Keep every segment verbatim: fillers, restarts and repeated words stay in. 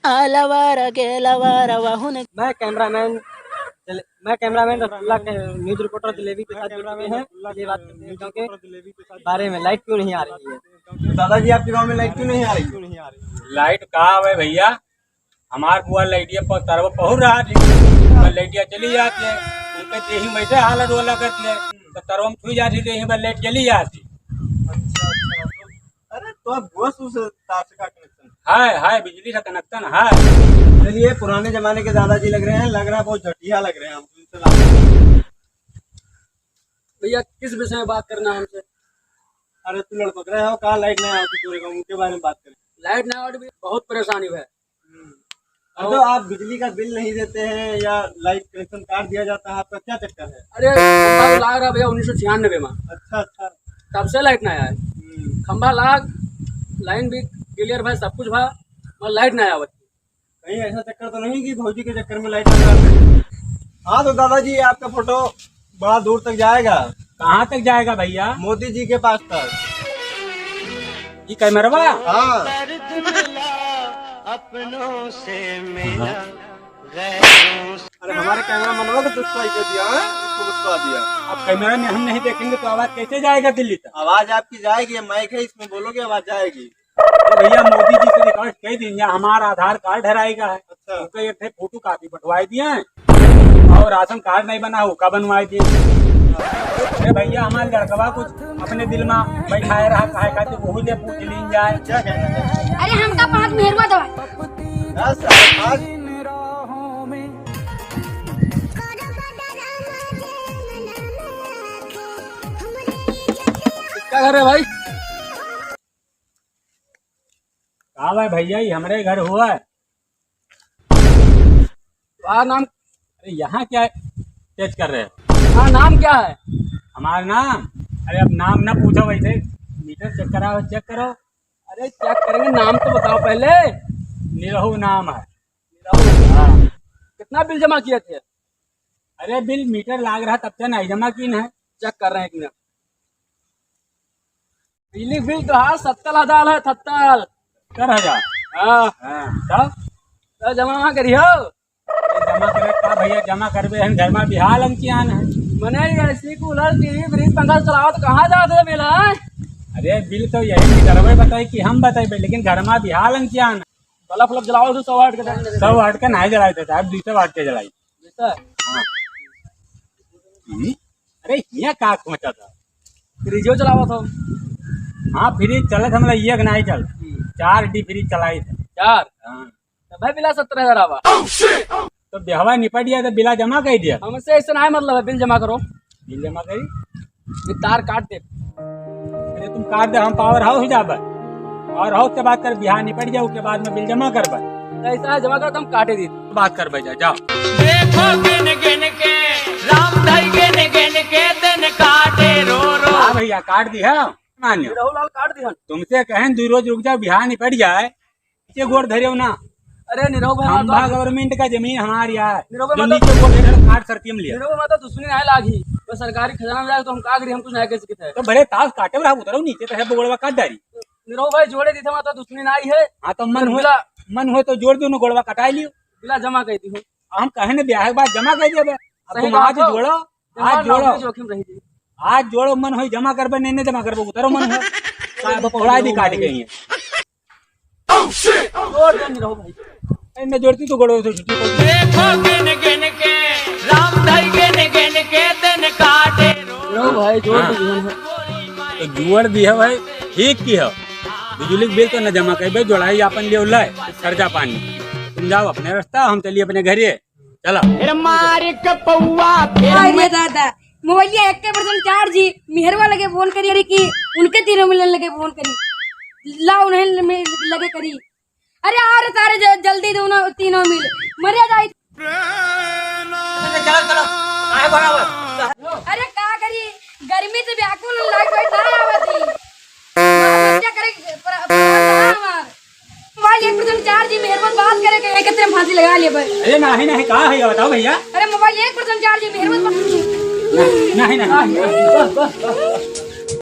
आलवार गेलवार वहुन। मैं कैमरामैन जले-, मैं कैमरामैन रसगुल्ला के न्यूज़ रिपोर्टर जलेबी के साथ जुड़ चुके हैं। चलिए बात करते हैं गाँव के बारे में, लाइट क्यों नहीं आ रही है? दादाजी, आपके गाँव में लाइट क्यों नहीं आ रही है? लाइट कहाँ है भैया? हमार बुआ लइटिया पर तरवा पहुर रहा थी, पर लइटिया चली जाती है, उनके देही में ऐसे हालत वो लगत है, तो तरवा में छुई जाती, देही पर लाइट चली जाती। अच्छा, अच्छा। अरे, तो अब बुआ से तार से का कनेक्शन? है, है, बिजली से कनेक्शन है। चलिए, पुराने जमाने के दादाजी लग रहे हैं, लग रहा है बहुत झटिया लग रहे हैं हमको इनसे बात। भैया, किस विषय में बात करना है हमसे? अरे, तू लड़पक रहे हो, कहाँ लाइट नहीं आती पूरे गाँव, उनके बारे में बात करें। लाइट ना आवे, बहुत परेशानी है। हम्म। और तो आप बिजली का बिल नहीं देते हैं या लाइट कनेक्शन काट दिया जाता है, आपका क्या चक्कर है? अरे, खंभा लाग रहा भैया उन्नीस सौ छियानवे में। अच्छा, अच्छा। तब से लाइट ना आया है। हम्म। खंभा लाग, लाइन भी क्लियर भाई, सब कुछ भा, मगर लाइट ना आवत। कहीं ऐसा चक्कर तो नहीं कि भौजी के चक्कर में लाइट ना काट दे? हाँ, तो दादाजी, आपका फोटो बड़ा दूर तक जाएगा। कहाँ तक जाएगा भैया? मोदी जी के पास तक। ये कैमरवा? हाँ। अरे, हमारे कैमरा मनवा को दुष्ट कर दिया है, इसको गुस्सा दिया। अब कैमरा में हम नहीं देखेंगे तो आवाज कैसे जाएगा दिल्ली तक? आवाज आपकी जाएगी, माइक है, इसमें बोलोगे, आवाज जाएगी। तो भैया, मोदी जी से रिक्वेस्ट कह दीजिए, हमारा आधार कार्ड हेराएगा है। अच्छा। उनका एक ठे फोटो कॉपी पठवाई दिए हैं और राशन कार्ड नहीं बना, उका बनवाई दिए। अरे भैया, हमारे लड़कवा कुछ अपने दिल में बैठाए रहा, काहे खातिर वही ले पूछ लीन जाए। क्या कहना चाहते हैं? अरे, हमका पाँच मेहरुआ दवा। दस, आज क्या कर रहे भाई? का बा भैया, ये हमरे घर हुआ है। तुम्हारा नाम? अरे, यहाँ क्या चेक कर रहे हो? हाँ, नाम क्या है? हमारा नाम? अरे, अब नाम ना पूछो, वैसे मीटर चेक कराओ, चेक करो। अरे, चेक करेंगे, नाम तो बताओ पहले। निरहू नाम है। निरहू? हाँ। कितना बिल जमा किए थे? अरे, बिल मीटर लाग रहा, तब से नहीं जमा कीन है। चेक कर रहे हैं एक मिनट। बिजली बिल तो है सत्तर हजार है, सत्तर। सत्तर हजार? हाँ। हाँ, तब? तो जमा वहाँ करियो। ये जमा करे का भैया, जमा करबे हम घर में बिहाल हम किया है। मने AC, कूलर, TV, फ्रिज, पंखा चलाओ तो कहाँ जाते हो बिल, हैं? अरे, बिल तो यही मीटरवे बताई कि हम बताइबे, लेकिन घर में बिहाल हम किया है। बल्ब उल्ब जलाओ तो सौ वाट के दे। सौ वाट के नहीं जलाई थे साहब, दो सौ वाट के जलाई। दो सौ? हाँ। हम्म। अरे, हियाँ का सोचा था? फ्रिजो चलावा था। हाँ, फ्रिज चलत हमला एक नहीं चल। हम्म। चार डी फ्रिज चलाई था। चार? हाँ। तो भाई बिला सत्तर हजार आवा। तो बिहवा निपट गया तो बिला जमा कर दिया। हमसे ऐसे ना है मतलब है, बिल जमा करो। बिल जमा करी? ये तार काट दे। अरे तुम काट दे, हम पावर हाउस जाबे। पावर हाउस से बात कर, बिहार निपट जाओ, उसके बाद में बिल जमा करबे। तो ऐसा है, जमा कर, तुम काटे दी। बात कर बजा, जाओ। देखो गिन गिन के, राम धई गिन गिन के, दिन काटे रो रो। हाँ भैया, काट दी है, मानियो। निरहू लाल काट दी है। तुमसे कहें दो रोज रुक जाओ, बिहार निपट जाए। नीचे गोड़ धरियो ना। अरे निरहू भाई, हम हमारा बा तो गवर्नमेंट का जमीन हमारी यार। निरहू भाई, जो मतलब नीचे गोड़ धरे काट सरती हम लिया। निरहू भाई, हमारा तो दुश्मनी नहीं लागी। बस सरकारी खजाना में जाए तो हम का करी, हम कुछ नहीं कह सकते हैं। तो बड़े ताश काटे रहा उतरो नीचे तो है गोड़वा काट डारी। निरहू भाई जोड़े दी थे, हमारा तो दुश्मनी नहीं है। हाँ तो मन हो, बिला मन हो तो जोड़ दो ना, गोड़वा कटाई लियो। बिला जमा कर दी हो। हम कहे ने ब्याह के बाद जमा कर दिया बे। अब सही तुम बात आज हो। जोड़ो, आज त्योहार जोड़ो। नौकरी जोखिम रही थी। आज जोड़ो मन हो जमा करबे, नहीं, नहीं जमा करबे, उतरो मन हो। साहब पकड़ा दी काट के ही। जोड़ दे निरहू भाई। ए, मैं जोड़ती तो गोड़ो से छुट्टी कर। देखो गिन गिन के, राम धई गिन गिन के दिन काटे रो। निरहू भाई, जोड़ हाँ। दे जीवन है। तो जोड़ दिया भाई, ठीक की हो। बिजली के बिल तो न जमा करबे, जोड़ाई अपन ले उल्ला है, खर्चा पानी। तुम जाओ अपने रास्ता, हम चलिए अपने घरे। चलो। फिर मार के पौआ, फिर अरे दादा, मोबाइलिया एक परसेंट चार्ज ही, मेहरवा लगे फोन करी, अरे कि उनके तीनों मिलन लगे फोन करी, ला उन्हें में लगे करी। अरे आ रे सारे ज-, जल्दी दोनों तीनों मिल, मरे जाई। चलो, चलो, काहे बराबर? अरे का करी, गर्मी से व्याकुल लाइट वाइट ना आवत ही। बात करे, पर, पर, हमार मोबाइल एक परसेंट चार्ज ही, मेहरबान बात करे के, कितने फांसी लगा लिए भाई। अरे नहीं, नहीं, का है, ये बताओ भैया। अरे मोबाइल एक परसेंट चार्ज ही, मेहरबान बात नहीं, नहीं, नहीं।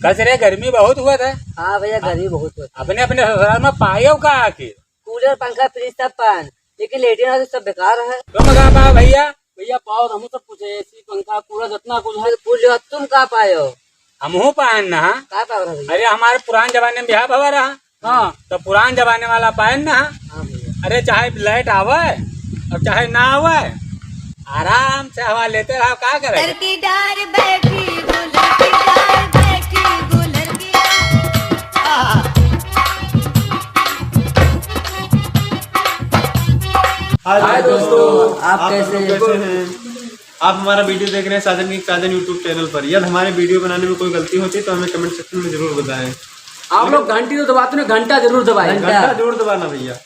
कस रे, गर्मी बहुत हुआ था। हाँ भैया, गर्मी बहुत हुआ था। अपने, अपने ससुराल में पायो का आखिर? कूलर, पंखा, फ्रिज सब पाएन, लेकिन लेटरिन बाथरूम सब बेकार है। तुम का पाओ भइया? भइया पाओ, हमहू सब कुछ है, एसी, पंखा, कूलर, जितना कुछ है। कुल जो तुम का पायो? हमहू पाएन ना। का पाओ रहा भइया? अरे हमारे पुरान जमाने में बियाह भवा रहा। हाँ। तो पुरान जमाने वाला पाएन ना। हाँ भइया। अरे चाहे लाइट आवे और चाहे ना आवे, आराम से हवा लेते रहो, का करे? लड़की डार बैठी गो, लड़की डार बैठी गो, लड़की डार। हाय हाय दोस्तों, दोस्तों, आप आप कैसे लोग हैं? कैसे हैं? आप हमारा वीडियो देख रहे हैं साजन की साजन YouTube चैनल पर। यदि हमारे वीडियो बनाने में कोई गलती होती है तो हमें कमेंट सेक्शन में जरूर बताएं। आप लोग घंटी तो दबाते हो, घंटा जरूर दबाएं। घंटा। घंटा जरूर दबाना भइया।